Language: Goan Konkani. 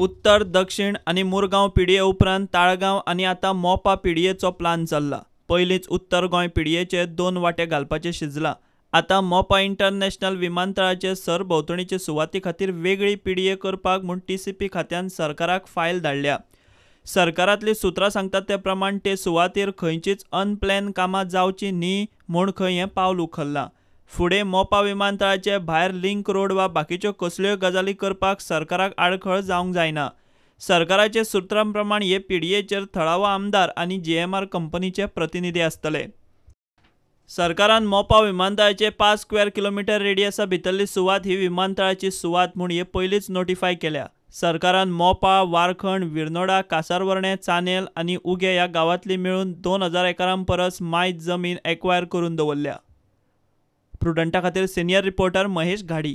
उत्तर, दक्षीण आनी मुरगांव पीडीए उपरांत ताळगांव आनी आतां मोपा पीडीएचो प्लान चल्ला. पयलींच उत्तर गोंय पीडीएचे दोन वांटे घालपाचें शिजलां. आतां मोपा इंटरनॅशनल विमानतळाचे सरभोंवतणीचे सुवाती खातीर वेगळी पीडीए करपाक म्हूण टीसीपी खात्यान सरकाराक फायल धाडल्या. सरकारांतलीं सुत्रां सांगतात ते प्रमाण ते सुवातेर खंयचीच अनप्लॅन कामां जावचीं न्ही म्हूण खंय हें पावल उखल्लां. फुडें मोपा विमानतळाचे भायर लिंक रोड वा बाकीच्यो कसल्योय गजाली करपाक सरकाराक आडखळ जावंक जायना. सरकाराचे सुत्रां प्रमाण हे पीडीएचेर थळावो आमदार आनी जीएमआर कंपनीचे प्रतिनिधी आसतले. सरकारान मोपा विमानतळाचे 5 स्क्वेअर किलोमिटर रेडियसा भितरली सुवात ही विमानतळाची सुवात म्हूण हे पयलींच नोटिफाय केल्या. सरकारान मोपा, वारखंड, विर्नोडा, कासारवर्णे, चानेल आनी उगें ह्या गांवांतली मेळून 2000 एकरां परस मायज जमीन एक्वायर करून दवरल्या. प्रुडंटा खातीर सिनियर रिपोर्टर महेश घाडी.